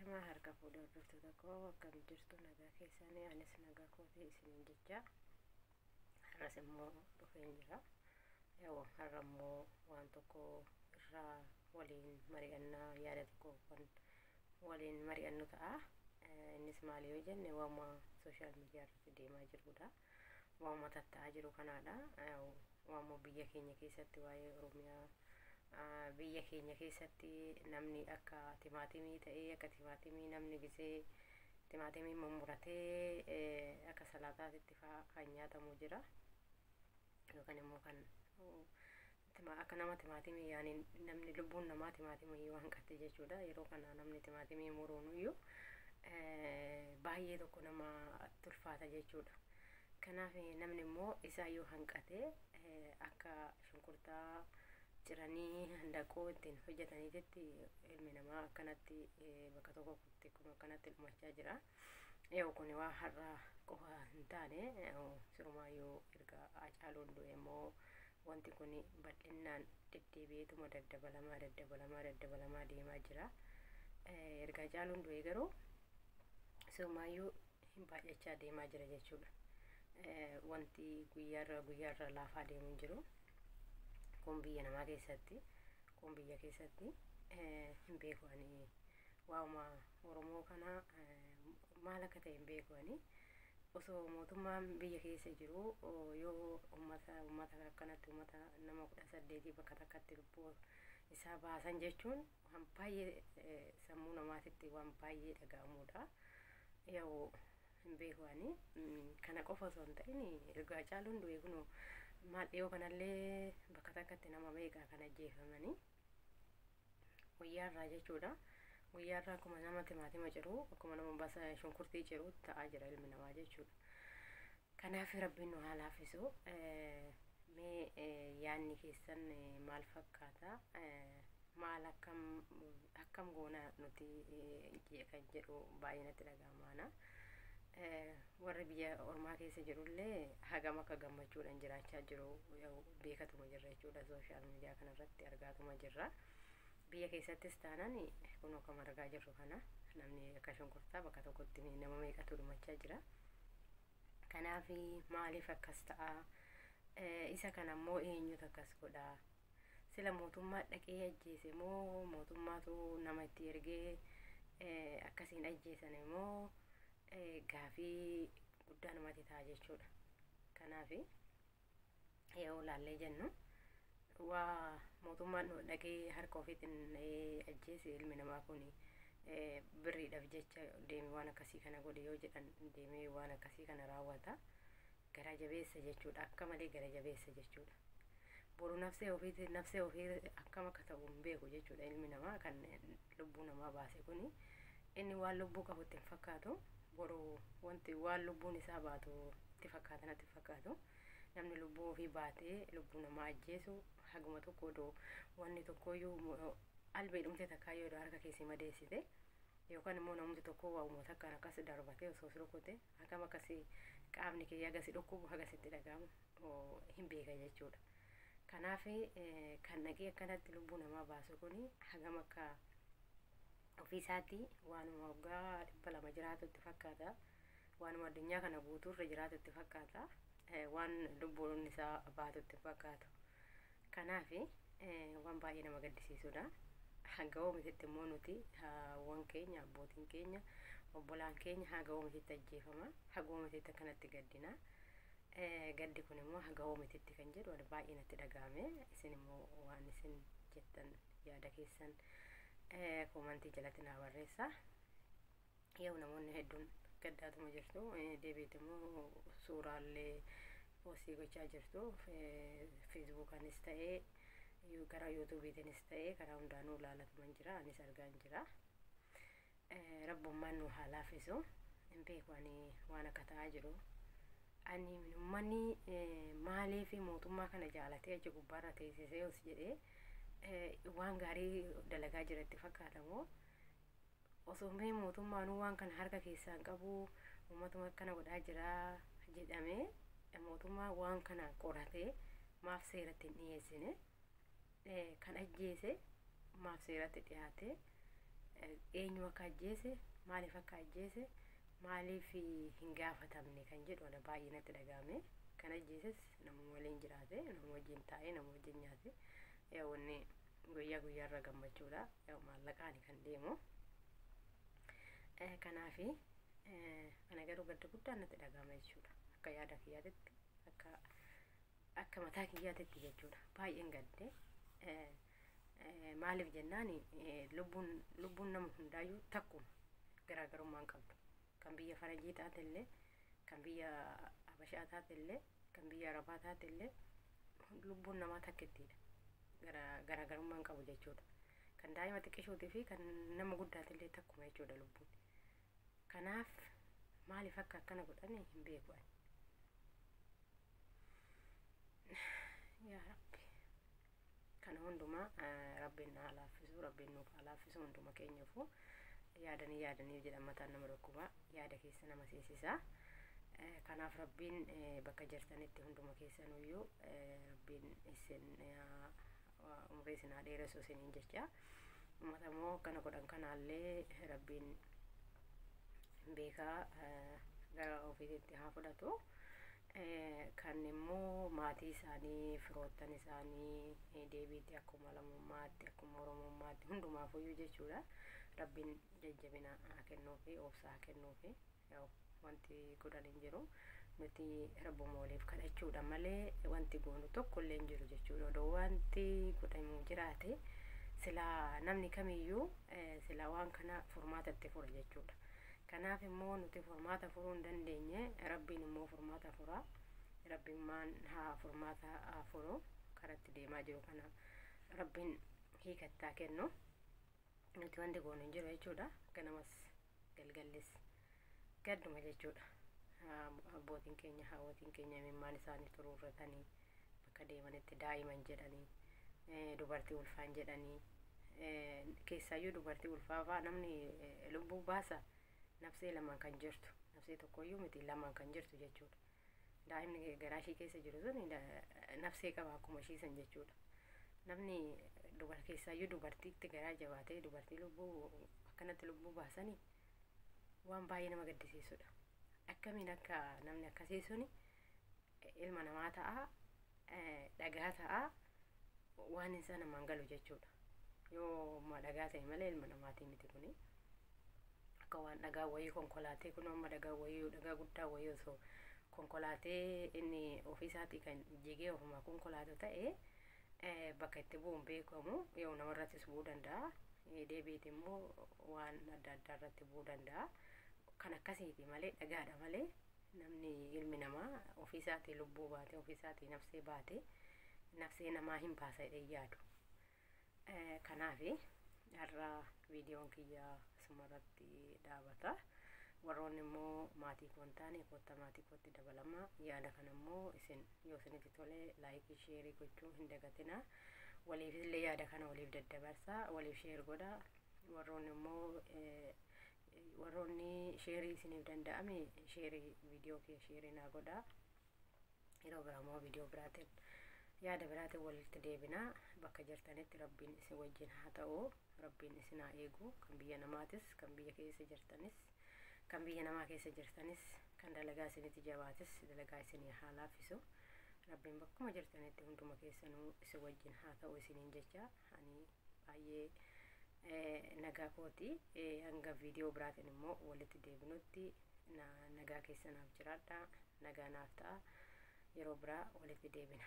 Ashamaa harka fuudhee hordoftoota koo, akkam jirtu? Nagaa keessanii? Anis nagaa kootii isiniin jecha. Har'as immoo dhufeen jira. Yoo har'a immoo waan tokko irraa waliin mari'annaa, yaada tokko kan waliin mari'annu ta'a. Innis maali yoo jenne, waanuma social media irratti deemaa jirudha. Waanuma tatta'aa jiru kanaadha. Waanuma biyya keenya keessatti, waa'ee Oromiyaa, biyya keenya keessatti namni akka timaatimii ta'ee, akka timaatimii namni gisee timaatimii mummuratee akka salaataatitti fa'aa kan nyaatamu jira. Yookaan immoo kan akka nama timaatimii, yaani namni lubbuun namaa timaatimii waan qatte jechuudha. Yeroo kana namni timaatimii muruun iyyuu baay'ee tokko nama tulfaata jechuudha. Kanaaf namni immoo isaayyuu hanqatee akka shunkurtaa ciranii handaqoo ittiin hojjetaniititti ilmi namaa akkanatti bakka tokkotti kun akkanatti dhumachaa jira. Yoo kun waa har'a qofa hin taane, sirumaayyuu erga Hacaaluun du'e immoo wanti kun bal'innaan deddeebi'eetuma daddabalamaa daddabalamaa daddabalamaa deemaa jira. Erga Hacaaluun du'e garuu sirumaayyuu hin baay'achaa deemaa jira jechuudha. Wanti guyyaarra guyyaarra laafaa deemu hin jiru. Kun biyya namaa keessatti, kun biyya keessatti hin beeku ani. Waa'uma Oromoo kana maal akka ta'e hin beeku ani. Osoo mootummaan biyya keessa jiru, yoo ummata akkanatti, ummata nama 18 bakka takkatti lubbuu isaa baasan jechuun waan baay'ee sammuu namaatitti waan baay'ee dhaga'amudha. Yoo hin beeku ani. Kana qofa osoo hin ta'in, erga Hacaaluun du'e kunoo maal dhiyoo kanallee bakka takkatti nama meeqa kan ajjeefamanii guyyaarraa jechuudha. Guyyaarraa akkuma nama timaatima ciru, akkuma nama basa shunkurtii ciru ta'aa jira ilmi namaa jechuudha. Kanaaf Rabbiin nu haa laaffisu. Mee yaadni keessan maal fakkaata? Maal akkam goona nuti kan jedhu baay'ee natti dhaga'amaana. Warri biyya ormaa keessa jirullee hagam akka gammachuudhaan jiraachaa jiru beekatuma jirra jechuudha. Social media kanarratti argaatuma jirra. Biyya keessattis taanaan kun akkuma argaa jirru kana namni akka shunkurtaa bakka tokkotti nama meeqatu dhumachaa jira. Kanaaf maaliif akkas ta'a? Isa kana immoo eenyutu akkas godha? Sila mootummaa dhaqee ajjeese moo, mootummaatu nama itti ergee akkasiin ajjeesan moo? Gaafii guddaa namatti ta'a jechuudha. Kanaaf yoo laallee jennu, waa mootummaan dhaqee harka ofiitiin ajjeese, ilmi namaa kun birriidhaaf jecha deeme waan akkasii kana godhe yoo jedhan, deemee waan akkasii kana raawwata. Gara jabeessa jechuudha. Akka malee gara jabeessa jechuudha. Boru nafsee ofiitii nafsee ofii akkam akka ta'u hin beeku jechuudha. Ilmi namaa kan lubbuu namaa baase kuni inni waan lubbuu qabu itti hin fakkaatu. Boru wanti waan lubbuun isaa baatu itti fakkaata natti fakkaatu. Namni lubbuu ofii baatee lubbuu namaa ajjeesu, haguma tokko odoo wanni tokkoyyuu albee dhumte takkaayyuu odoo harka keessi madeessite, yookaan immoo namni tokko waa uummata akkaan akkas darbatee osoo si rukute, akkam akkasii qaamni kee hagasi dhukkubu, hagasitti dhaga'amu hin beeka jechuudha. Kanaaf kan dhaqee akkanatti lubbuu namaa baasu kuni hagam akka ofiisaatti waanuma waggaa 200 jiraatu itti fakkaata. Waanuma addunyaa kana guutuurra jiraatu itti fakkaata. Waan lubbuun isaa baatu itti fakkaatu. Kanaaf waan baay'ee nama gaddisiisudha. Hanga oomishatti immoo nuti haawwan keenya, abbootiin keenya, obbolaan keenya haga oomishatti ajjeefama. Haga oomishatti akkanatti gaddina. Gaddi kun immoo haga oomishatti kan jedhu baay'ee natti dhaga'ame. Isin immoo waan isin jettan yaada keessan comment jalatti naa barreessa. Yoo namoonni hedduun gaddaatuma jirtu, deebiitti immoo suuraallee post gochaa jirtu. Facebookaanis ta'ee, karaa YouTubeiitiinis ta'ee, karaa hundaanuu ilaalatuman jira, anis argaa jira. Rabbummaan nu haa laaffisu. Hin beeku ani waan akka ta'aa jiru. Ani uummanni maaliif mootummaa kana jaalatee achi gubbaarra teessisee os jedhee waan gaarii dalagaa jira itti fakkaata moo, osoo mee mootummaanuu waan kana harka keessaan qabu uummatuma akkana godhaa jira jedhamee, mootummaa waan kana qoratee maaf seeratti hin dhiyeessine? Kan ajjeese maaf seeratti dhiyaate? Eenyu akka ajjeese, maaliif akka ajjeese, maaliif hin gaafatamne kan jedhu ana baay'ee natti dhagahame. Kan ajjeeses nama waliin jiraate, nama wajjin taa'ee, nama wajjin nyaate. Yaa wanni guyyaa guyyaarra gammachuudha. Yaa maallaqaani kan deemu. Kanaafi ana garuu gadda guddaan natti dhagahama jechuudha. Akka yaada kiyyaatitti, akka mataa kiyyaatitti jechuudha. Baay'een gadde. Maaliif jennaan, lubbuun nama hundaayyuu takkuma, garaagarummaa hin qabdu. Kan biyya faranjii taate illee, kan biyya habashaa taate illee, kan biyya arabaa taate illee, lubbuun namaa takkittiidha. Garaagarummaa hin qabu jechuudha. Kan daa'ima xiqqishuutii fi kan nama guddaati illee takkuma jechuudha lubbuun. Kanaaf maaliif akka akkana godhan hin beeku ani. Yaa Rabbi. Kana hundumaa Rabbiin haa laaffisu, Rabbiin nuuf haa laaffisu hunduma keenyaafuu. Yaadanii yaadanii jedhan mataan nama dhukkuba, yaada keessa nama seensisa. Kanaaf Rabbiin bakka jirtanitti hunduma keessanuyyuu Rabbiin isin umrii isin haa dheeressu isiniin jecha. Uummata immoo akkana godhan kanaallee Rabbiin beekaa gara ofiitti haa fudhatu. Kan immoo maatii isaanii, firoottan isaanii deebiitti akkuma lammummaatti, akkuma oromummaatti hundumaafuyyuu jechuudha. Rabbiin jajjabina haa kennuufi, obsa haa kennuufi. Wanti godhan hin jiru. Nuti rabbuma waliif kadhachuudha malee wanti goonu tokko illee hin jiru jechuudha. Odoo wanti godhamu jiraate silaa namni kamiyyuu silaa waan kana furmaata itti fura jechuudha. Kanaaf immoo nuti furmaata furuu hin dandeenye, Rabbiin immoo furmaata fura. Rabbiin maan haa furmaata haa furu, karatti deemaa jiru kana Rabbiin hiikattaa kennu. Nuti wanti goonu hin jiru jechuudha. Ganamas galgallis gadduma jechuudha. Abbootiin keenya, haawwatiin keenya imimmaan isaanii turuurratanii bakka deemanitti daa'iman jedhanii, dubartii ulfaan jedhanii, keessaayyuu dubartii ulfaa fa'aa namni lubbuu baasa, nafsee lamaan kan jirtu, nafsee tokkoyyuu miti, lamaan kan jirtu jechuudha. Daa'imni garaa ishii keessa jiru sun nafsee qaba akkuma ishii san jechuudha. Namni keessaayyuu dubartiitti garaa jabaatee dubartii lubbuu akkanatti lubbuu baasanii waan baay'ee nama gaddisiisudha. Akkamiin akka namni akkasii suni ilma namaa ta'a, dhagaa ta'a, waan isaa namaan galu jechuudha. Yoo dhagaa ta'e malee ilma namaatii miti kuni. Akka waan dhagaa wayii konkolaatee, kun amma dhagaa wayii, dhagaa guddaa wayii osoo konkolaatee inni ofiisaatii kan jigee ofumaa konkolaatu ta'e bakka itti bu'uun beekamu, yoo namarrattis bu'uu danda'a. Deebiiti immoo waan adda addaa irratti bu'uu danda'a. Kan akkasiiti malee, dhagaadha malee, namni ilmi namaa ofiisaatii lubbuu baate, ofiisaatii nafsee baate, nafsee namaa hin baasa jedhee yaadu. Kanaafi har'a viidiyoon kiyya asumarratti dhaabata. Warroonni immoo maatii koo hin taane kotta maatii kootti dabalama. Yaada kana immoo isin yoo isinitti tole like, share gochuu hin dagatina. Waliif illee yaada kana waliif daddabarsa, waliif share godha. Warroonni immoo warroonni share isiniif danda'ame share, viidiyoo kee share naa godha. Yeroo biraa immoo viidiyoo biraatiin, yaada biraatiin walitti deebina. Bakka jirtanitti Rabbiin isin wajjin haa ta'u, Rabbiin isin haa eegu. Kan biyya namaatis, kan biyya keessa jirtanis, kan biyya namaa keessa jirtanis, kan dalagaa isinitti jabaatis dalagaa isinii haa laaffisu. Rabbiin bakkuma jirtanitti hunduma keessanuu isin wajjin haa ta'u isiniin jecha, ani baay'ee nagaa kooti. Hanga viidiyoo biraatiin immoo walitti deebinutti nagaa keessanaaf jiraadha, nagaa naaf ta'a. Yeroo biraa walitti deebina.